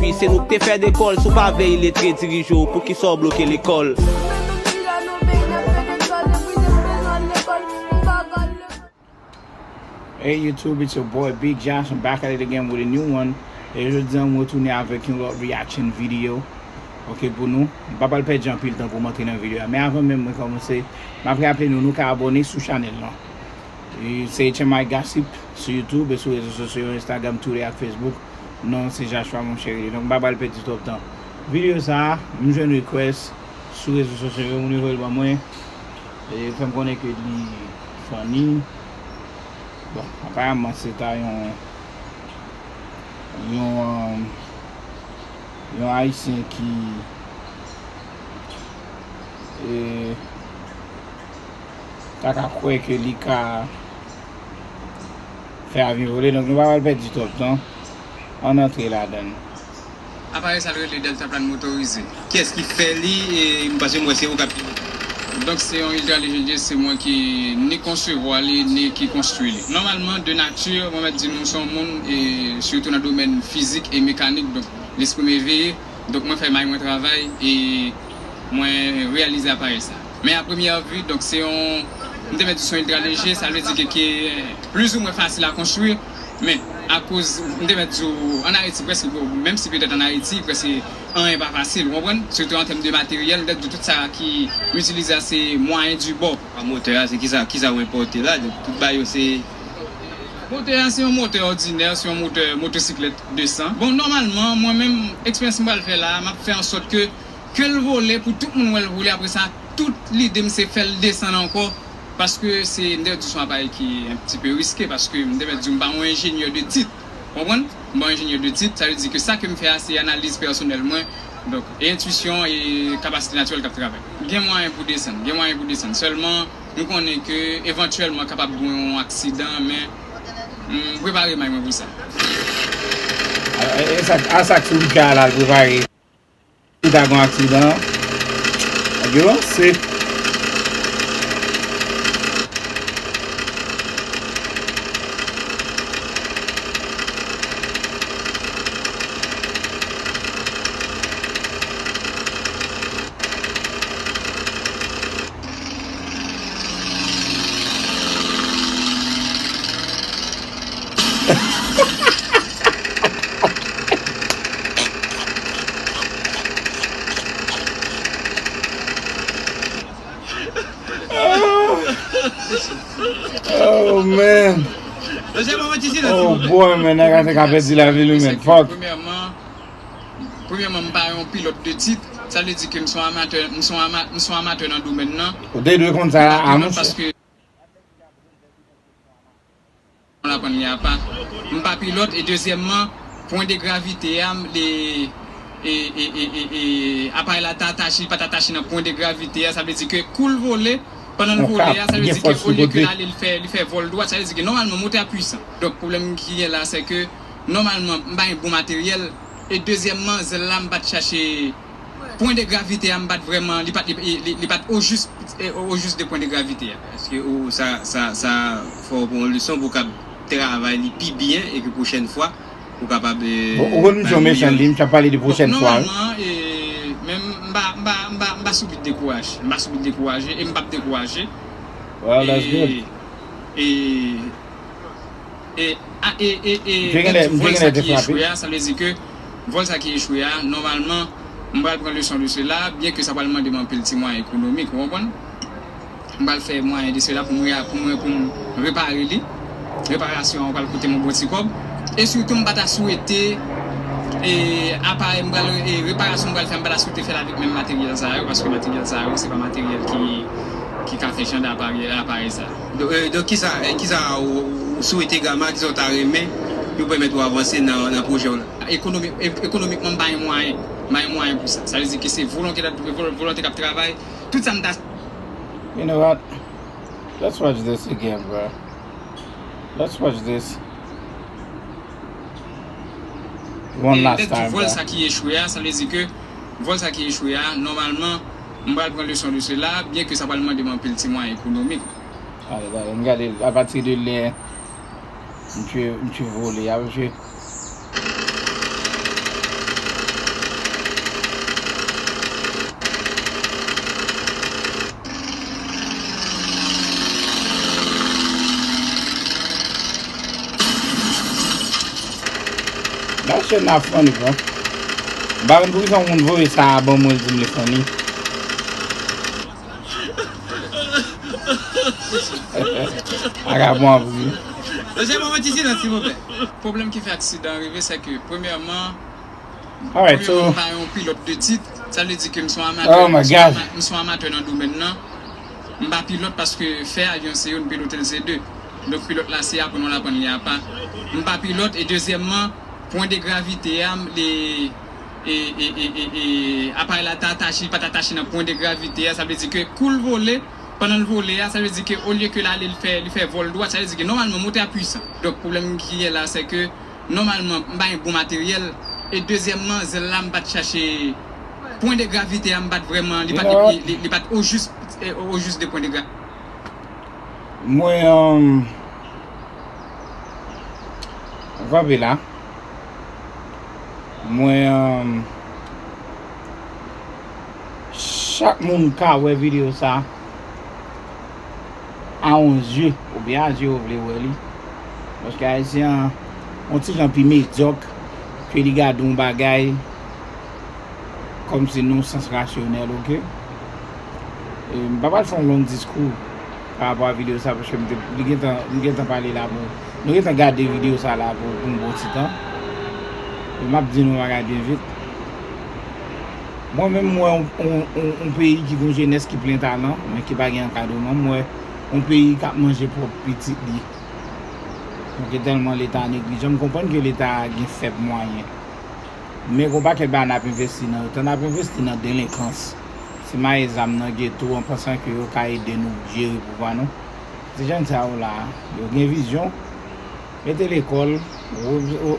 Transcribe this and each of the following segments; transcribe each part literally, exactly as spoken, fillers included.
Se nou k te fè dekòl, si w pa vle iletre dirije w, poukisa w bloke lekòl? Hey YouTube, it's your boy Big Josh. I'm back at it again with a new one. E jodi a, m retounen avèk yon lòt reaction video. Ok, pou nou. M pa pral pèdi anpil tan pou m antre nan videyo a. Men avan menm mwen kòmanse, m ap raple nou, nou ka abòne sou chanèl lan. E se H M I Gossip sou YouTube e sou rezo sosyo yo, Instagram, Twitter ak Facebook. Non, se Joshua Moncheri. Donk, m pa pral pèdi twòp tan. Videyo sa a, m jwenn request sou rezo sosyo yo, moun yo voye l ban mwen. E fè m konnen ke li funny. Bon, aparaman, se ta yon, yon, um, yon Ayisyen ki, e, ta ka kwè ke li ka fè avyon vole. Donk, nou pa pral pèdi twòp tan. Ann antre ladan l. Aparèy sa l rele Deltaplane motorize. Kiyès ki fè li? E m panse m wè se ou k ap pilote. Donk, se yon Ultra Léger, se mwen ki ni konsevwa li, ni ki konstwi li. Nòmalman, de nati, mwen mèt di nou, m se yon moun, e sitou nan domèn fizik e mekanik, donk, lespri m eveye. Donk, mwen fè may mwen travay e mwen reyalize aparèy sa. Men a premyè vi, donk, se yon, m te mèt di se yon Ultra Léger, sa vle di ke ki plizoumwen fasil a konstwi, men akoz, m te mèt di w, ann Ayiti, prèske, menm si petèt ann Ayiti, prèske anyen pa fasil, ou konprann? Sitou an tèm de materyèl, m te di w tout sa ki m itilize a, se mwayen di bò. Motè a, se kisa, kisa w enpòte la? Donk, tout bagay yo, se Motè a, se yon motè òdinè, se yon motè motosiklèt desan. Bon, nòmalman, mwen menm, eksperyans m pral fè la a, m ap fè an sòt ke, ke l vole pou tout moun wè l vole. Apre sa, tout lide m se fè l desann ankò. Paske se, m te di se yon aparèy ki un petit peu risqué, paske m te mèt di w m pa yon enjenyè de tit. Konprann? M pa yon enjenyè de tit, sa vle di ke sa ke m fè a, se analiz pèsonèl mwen. Donk, e entwisyon e kapasite natirèl k ap travay. Gen mwayen pou desann, gen mwayen pou desann. Sèlman, nou konnen ke evantyèlman kapab gen yon aksidan, men m prepare may mwen pou sa. A sa k sou wout la, l al prepare. Si ta gen yon aksidan, nèg yo lanse. Oh man. Oh boy, man, nèg ate ka pèdi lavi li, man. Fuck. Premyèman, m pa yon pilòt de tit. Sa vle di ke m se yon amatè, m se yon ama, m se yon amatè nan domèn nan. Ou te dwe konn sa a, monchè. Mwen aprann li apa. M pa pilòt, e dezyèmman, pwen de gravite a, m, li, e, e, e, e, e, aparèy la ta atache, li pa t atache nan pwen de gravite a, sa vle di ke kou l vole, pandan l vole a, sa vle di ke olye ke l ale, li fè, li fè vòl dwat, sa vle di ke nòmalman motè a pwisan. Donk, pwoblèm ki gen la, se ke nòmalman, m pa gen bon materyèl, e dezyèmman, zèl la, m pa t chache pwen de gravite a, m pa t vrèman, li pa t, li, li, li pa t ojis, e, ojis de pwen de gravite a. Èske ou, sa, sa, sa fè w pran yon leson pou w kab travay li pi byen e ke pwochèn fwa, ou kapab, e, Bon, ou konn misyon mechan li, m t ap pale de pwochèn fwa. Nòmalman, e, men m pa, m pa, m pa, m pa sou bit dekouraje. M pa sou bit dekouraje e m p ap dekouraje. Well, that's good. E, e, E, a, e, e, e, vòl sa ki echwe a, sa vle di ke vòl sa ki echwe a, nòmalman, m pral pran leson de sela, byen ke sa pral mande m anpil ti mwayen ekonomik, ou konprann? M pral fè mwayen de sela pou mwen, pou mwen, pou m repare li. Reparasyon an pral koute m yon bon ti kòb. E sitou, m pa ta swete, e, aparèy m pral, e, reparasyon m pral fè, m pa ta swete fè l avèk menm materyèl sa yo, paske materyèl sa yo, se pa materyèl ki, ki ka fè jan de aparèy, aparèy sa. Donk, e, donk kisa, e, kisa ou, ou swete Gama, kisa w ta renmen pou pèmèt ou avanse nan, nan pwojè w la? Ekonomi, e, ekonomikman, m pa gen mwayen. M pa gen mwayen pou sa. Sa vle di ke se volonte, volonte k ap travay. Tout sa m ta. You know what? Let's watch this again, bro. Let's watch this one last time, bro. Vòl sa ki echwe a, sa vle di ke vòl sa ki echwe a, nòmalman, m pral pran leson de sela, byen ke sa pral mande m anpil ti mwayen ekonomik. Ale, gade, m gade, apati de lè misye, misye vole a, misye. Shit not funny, bro. M pa konn poukisa yon moun voye sa a ban mwen, l di m li funny. Aga bon pou li. Mesye, mwen ti silans, silvouplè. Pwoblèm ki fè aksidan an rive, se ke, premyèman, Alright, so, m pa yon pilòt de tit. Sa vle di ke m se yon amatè, oh my God, m se yon amatè nan domèn nan. M pa pilòt paske fè avyon se youn, pilote l se de. Donk, pilòt la se aprann ou l aprann li apa. M pa pilòt, e dezyèmman, pwen de gravite a, li, e, e, e, e, e, aparèy la ta atache, li pa t atache nan pwen de gravite a, sa vle di ke kou l vole, pandan l vole a, sa vle di ke olye ke l ale, li fè, li fè vòl dwat, sa vle di ke nòmalman motè a pwisan. Donk, pwoblèm ki gen la, se ke nòmalman, m pa gen bon materyèl, e dezyèmman, zèl la, m pa t chache, pwen de gravite a, m pa t vrèman, li pa t, li, li, li pa t ojis, e, ojis de pwen de gravite. Mwen, um, kanpe la. Mwen, um, chak moun ka wè videyo sa a yon zye, oubyen a zye yo vle wè li. Paske Ayisyen an, yon ti jan pi medyòk ke li gade yon bagay kòmsi nan yon sans rasyonèl, oke? E, m pa pral fè yon long diskou pa rapò a videyo sa, paske m te, li gentan, m gentan pale la pou, nou gentan gade videyo sa la pou, pou yon bon ti tan. E m ap di nou yon bagay byen vit. Mwen menm, m wè yon, yon, yon, yon peyi ki gen yon jenès ki plen talan, men ki pa gen ankadreman. M wè yon peyi k ap manje pwòp pitit li. Paske tèlman Leta neglijan, m konprann ke Leta gen fèb mwayen. Men gen yon pakèt bagay n ap envesti nan yo. Tan n ap envesti nan delenkans. Ti maye zam nan geto an pansan ke yo ka ede nou jere pouvwa nou. Ti jèn sa yo la, yo gen vizyon. Mete lekòl. Ou, ou,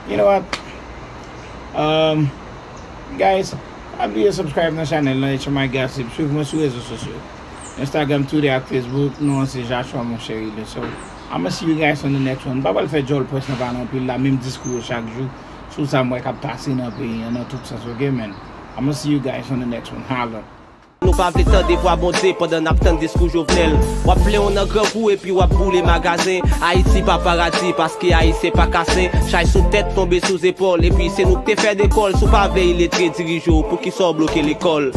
you know what? Um, guys, pa bliye subscribe nan chanèl lan, H M I Gossip. Swiv mwen sou rezo sosyo. Instagram, Twitter ak Facebook, non an se Joshua Monchery. So, I'ma see you guys on the next one. M pa pral fè djòl près nan pale anpil la, menm diskou yo chak jou. Sou sa m wè k ap pase nan peyi an, nan tout sans, oke, man? I'ma see you guys on the next one. Holla. Nou pa vle tande vwa Bondye pandan n ap tann diskou Jovenel. W ap plenn w nan grangou epi w ap boule magazen. Ayiti pa paradi paske Ayisyen pa kasen. Chay sou tèt, tonbe sou zepòl. Epi se nou k te fè dekòl. Si w pa vle iletre dirije w, poukisa w bloke lekòl?